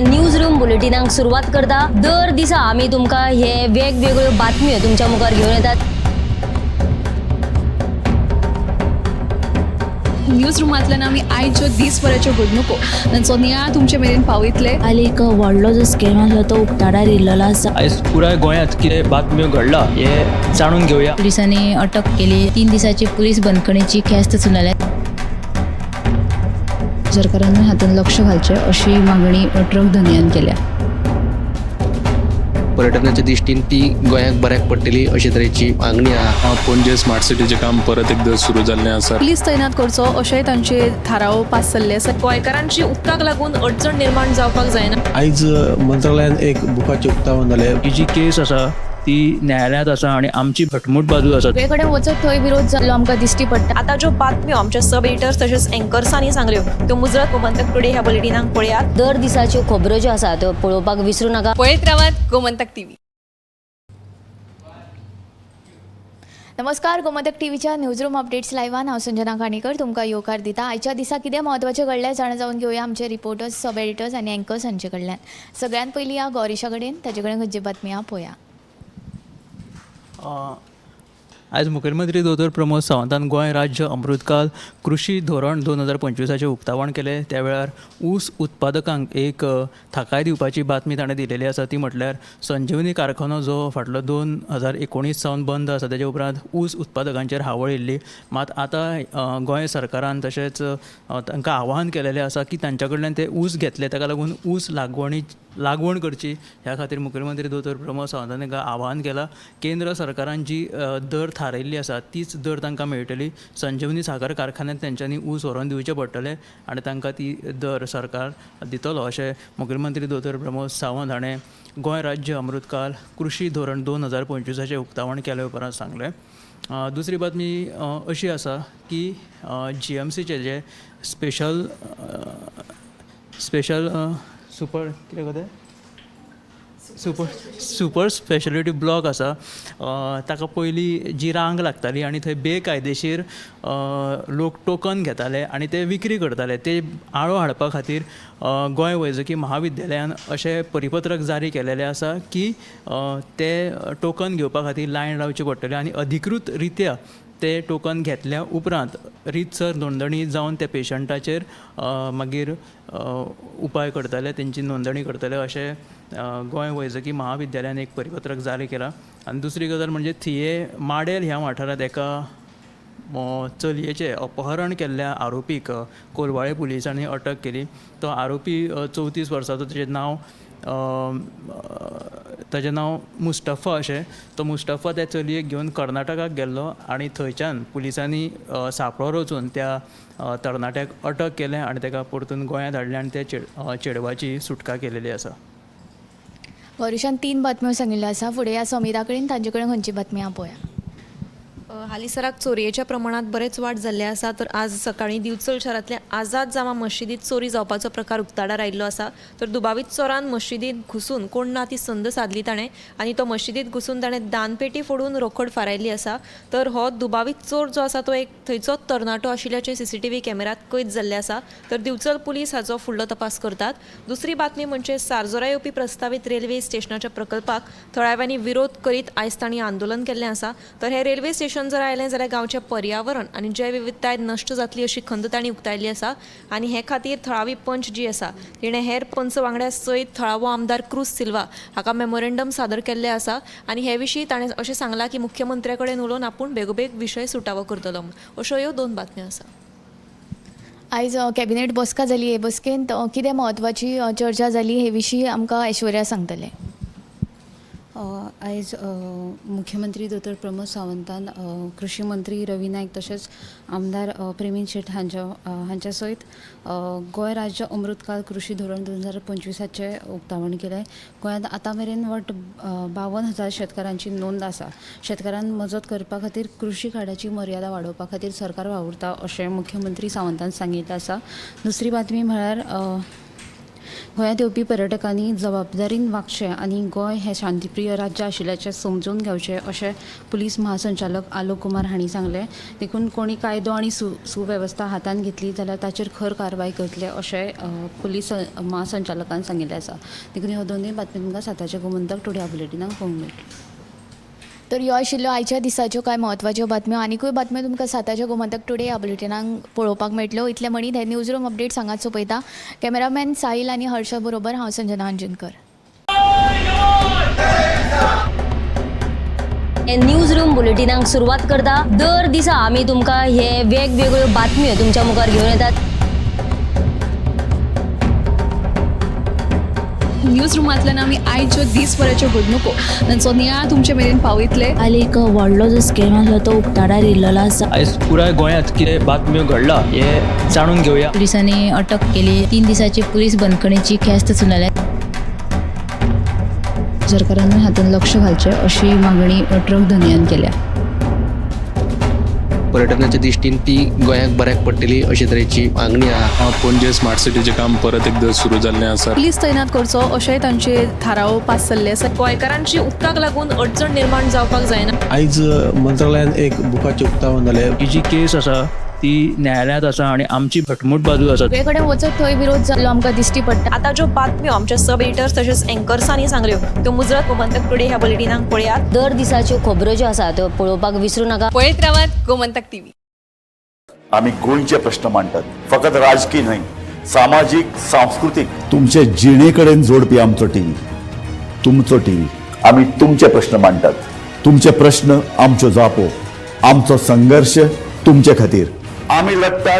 News room बुलेटिनाक सुरवात करता. दर दिसा आमी तुमकां हे वेगवेगळ्यो बातम्यो तुमच्या मुखार घेवन येतात. न्यूज रुमांतल्यान आमी आयज ज्यो दीसभराच्यो घडणुको तांचो नियाळ तुमचे मेरेन पावयतले. काल एक व्हडलो जो स्कॅम आसलो तो उक्ताडार येयल्लो आसा. आयज पुराय गोंयांत कितें बातम्यो घडला हें जाणून घेवया. पुलिसांनी अटक केली. 3 दिसाची पुलीस बंदखणीची ख्यास्त सुनायल्या. सरकारान हातूंत लक्ष घालचें अशी मागणी ट्रक धनयान केल्या. पर्यटनाच्या दृश्टीन ती गोंयाक बऱ्याक पडटली अशे तरेची मागणी आहा. पणजे स्मार्ट सिटीचें काम परत एकदां सुरू जाल्लें आसा. पुलीस तैनात करचो अशेंय तांचे थाराव पास जाल्ले आसा. गोंयकारांची उदकाक लागून अडचण निर्माण जावपाक जायना. आयज मंत्रालयान एक बुकाचें उक्तावण जालें. ही जी केस आसा ती न्यायालयांत आसा आनी आमची घटमूट बाजू आसा. सगळे कडेन वचत थंय विरोध जाल्लो आमकां दिश्टी पडटा. आतां ज्यो बातम्यो आमच्या सब एडिटर्स तशेंच एंकर्सांनी सांगल्यो त्यो मुजरत गोमंतक टुडे ह्या बुलेटिनाक पळयात. दर दिसाच्यो खबरो ज्यो आसा त्यो पळोवपाक विसरू नाका. पळयत रावात गोमंतक टीव्ही. नमस्कार, गोमंतक टीव्हीच्या न्यूज रूम अपडेट्स लायव्हान हांव संजना काणेकर तुमकां येवकार दिता. आयच्या दिसा कितें म्हत्वाचें घडलें जाणा जावन घेवया आमचे रिपोर्टर्स, सब एडिटर्स आनी एंकर्स हांचे कडल्यान. सगळ्यात पयलीं ह्या गौरीशा कडेन, ताचे कडेन खंयची बातमी आहा पळोवया. आयज मुखेलमंत्री दोतोर प्रमोद सावंतान गोंय राज्य अमृतकाल कृशी धोरण 2025 उक्तावण केलें. त्या वेळार ऊस उत्पादकांक एक थाकाय दिवपाची बातमी ताणें दिलेली आसा. ती म्हटल्यार संजीवनी कारखानो जो फाटलो 2019 सावन बंद आसा तेजे उपरांत ऊस उत्पादकांचेर हावळ येयल्ली. मात आतां गोंय सरकारान तशेंच तांकां आवाहन केलेलें आसा की तांच्या कडल्यान ते ऊस घेतले ताका लागून ऊस लागवण करची ह्या खातीर मुखेलमंत्री दोतोर प्रमोद सावंतान तांकां आवाहन केलां. केंद्र सरकारान जी दर थारायिल्ली आसा तीच दर तांकां मेळटली. संजीवनी साखर कारखान्यांत तेंच्यांनी ऊस व्हरोन दिवचें पडटलें आनी तांकां ती दर सरकार दितलो अशें मुखेलमंत्री दोतोर प्रमोद सावंत हाणें गोंय राज्य अमृतकाल कृशी धोरण 2025 उक्तावण केले उपरांत सांगलें. दुसरी बातमी अशी आसा की GMCचे जे स्पेशल स्पेशल सुपर कितें गो तें सुपर स्पेशलिटी ब्लॉक आसा ताका पयलीं जी रांग लागताली आनी थंय बेकायदेशीर लोक टोकन घेताले आनी ते विक्री करताले. ते आळो हाडपा खातीर गोंय वैजकी महाविद्यालयान अशें परिपत्रक जारी केलेलें आसा की ते टोकन घेवपा खातीर लायन रावची पडटली आनी अधिकृत रित्या ते टोकन घेतल्या उपरांत रितसर नोंदणी जावन त्या पेशंटाचेर मागीर उपाय करतले, तेंची नोंदणी करतले अशें गोंय वैजकी महाविद्यालयान एक परिपत्रक जारी केलां. आनी दुसरी गजाल म्हणजे थिये माडेल ह्या वाठारांत एका चलयेचें अपहरण केल्ल्या आरोपीक कोलवाळे पुलिसांनी अटक केली. तो आरोपी 34 वर्सांचो, ताचें नांव मुस्तफा अशें. तो मुस्तफा त्या चलयेक घेवन कर्नाटकाक गेल्लो आनी थंयच्यान पुलिसांनी सांपळो रचून त्या तरणाट्याक अटक केलें आनी ताका परतून गोंयांत हाडलें आनी त्या चेडवाची सुटका केलेली आसा. गौरीशान 3 बातम्यो सांगिल्ल्यो आसा. फुडें ह्या समिता कडेन, तांचे कडेन खंयची बातमी आहा पळोवया. हालींसराक चोरयेच्या प्रमाणांत बरेच वाड जाल्ले आसा. तर आज सकाळीं दिवचल शारांतल्या आझाद जामा मशिदींत चोरी जावपाचो प्रकार उक्ताडार आयिल्लो आसा. तर दुबावीत चोरान मशिदींत घुसून कोण ना ती संद सादली ताणें आनी तो मशिदींत घुसून ताणें दानपेटी फोडून रोखड फारायल्ली आसा. तर हो दुबावीत चोर जो आसा तो एक थंयचोच तरणाटो आशिल्ल्याचें CCTV कॅमेरात कैद जाल्लें आसा. तर दिवचल पुलीस हाचो फुडलो तपास करतात. दुसरी बातमी म्हणजे सारजोरा येवपी प्रस्तावीत रेल्वे स्टेशनाच्या प्रकल्पाक थळाव्यांनी विरोध करीत आयज तांणी आंदोलन केल्लें आसा. तर हें रेल्वे स्टेशन जर आयलें जाल्यार गांवचें पर्यावरण आनी जैवविविधताय नश्ट जातली अशी खंत तांणी उक्तायल्ली आसा. आनी हे खातीर थळावी पंच जी आसा तिणें हेर पंच वांगड्या सयत थळावो आमदार क्रूज सिल्वा हाका मेमोरेंडम सादर केल्लें आसा. आनी हे विशीं ताणें अशें सांगलां की मुख्यमंत्र्या कडेन उलोवन आपूण बेगोबेग विशय सुटावो करतलो. अश्यो ह्यो 2 बातम्यो आसा. आयज कॅबिनेट बसका जाली. हे बसकेंत कितें म्हत्वाची चर्चा जाली हे विशीं आमकां ऐश्वर्या सांगतलें. आयज मुख्यमंत्री दोतोर प्रमोद सावंतान कृशी मंत्री रवी नायक तशेंच आमदार प्रेमीन शेट हांच्या सयत गोंय राज्य अमृतकाल कृशी धोरण 2025 उक्तावण केलें. गोंयांत आतां मेरेन वट 52,000 शेतकारांची नोंद आसा. शेतकारांक मजत करपा खातीर कृशी कार्डाची मर्यादा वाडोवपा खातीर सरकार वावुरता अशें मुख्यमंत्री सावंतान सांगिल्लें आसा. दुसरी बातमी म्हळ्यार गोंयांत येवपी पर्यटकांनी जबाबदारीन वागचें आनी गोंय हें शांतीप्रिय राज्य आशिल्ल्याचें समजून घेवचें अशें पुलीस महासंचालक आलोक कुमार हांणी सांगलें. देखून कोणी कायदो आनी सुवेवस्था हातांत घेतली जाल्यार ताचेर खर कारवाय करतले अशें पुलीस महासंचालकान सांगिल्लें आसा. देखून ह्यो दोनूय बातमी तुमकां साताच्या गोमंतक टुडे ह्या बुलेटिनाक पळोवंक मेळटल्यो. तर ह्यो आशिल्ल्यो आयच्या दिसाच्यो कांय म्हत्वाच्यो बातम्यो. आनिकूय बातम्यो तुमकां साताच्या गोमंतक टुडे ह्या बुलेटिनाक पळोवपाक मेळटल्यो. इतलें म्हणीत हे न्यूज रूम अपडेट्स हांगाच सोंपयता. कॅमेरामॅन साहील आनी हर्ष बरोबर हांव संजना अंजनकर. हे न्यूज रूम बुलेटिनाक सुरवात करता. दर दिसा आमी तुमकां हे वेगवेगळ्यो बातम्यो तुमच्या मुखार घेवन येतात. न्यूज रुमांतल्यान आमी आयच्यो दीसभराच्यो घडणुको तांचो नियाळ तुमचे मेरेन पावयतले. काल एक व्हडलो जो स्कॅम आसलो तो उक्ताडार येयल्लो आसा. आयज पुराय गोंयांत कितें बातम्यो घडला हें जाणून घेवया. पुलिसांनी अटक केली. 3 दिसाची पुलीस बंदखणीची ख्यास्त सुनायल्या. सरकारानूय हातूंत लक्ष घालचें अशी मागणी ट्रक धनयान केल्या. पर्यटनाच्या दृश्टीन ती गोंयाक बऱ्याक पडटली अशे तरेची मागणी आहा. पणजे स्मार्ट सिटीचें काम परत एकदां सुरू जाल्लें आसा. पुलीस तैनात करचो अशेंय तांचे थाराव पास जाल्ले आसा. गोंयकारांची उदकाक लागून अडचण निर्माण जावपाक जायना. आयज मंत्रालयान एक बुकाचें उक्तावण जालें. ही जी केस आसा ती न्यायालयांत आसा आनी आमची घटमूट बाजू आसा. सगळे कडेन वचत थंय विरोध जाल्लो आमकां दिश्टी पडटा. आतां ज्यो बातम्यो आमच्या सब एडिटर्स तशेंच एंकर्सांनी सांगल्यो त्यो मुजरत गोमंतक टुडे ह्या बुलेटिनाक पळयात. दर दिसाच्यो खबरो ज्यो आसा त्यो पळोवपाक विसरूं नाका. पळयत रावात गोमंतक टीव्ही. आमी गोंयचे प्रश्न मांडटात, फकत राजकी न्हय, सामाजीक, सांस्कृतीक, तुमचे जिणे कडेन जोडपी आमचो टीव्ही, तुमचो टीव्ही. आमी तुमचे प्रश्न मांडटात, तुमचे प्रश्न आमच्यो जापो, आमचो संघर्श तुमचे खातीर. आमी लढटात.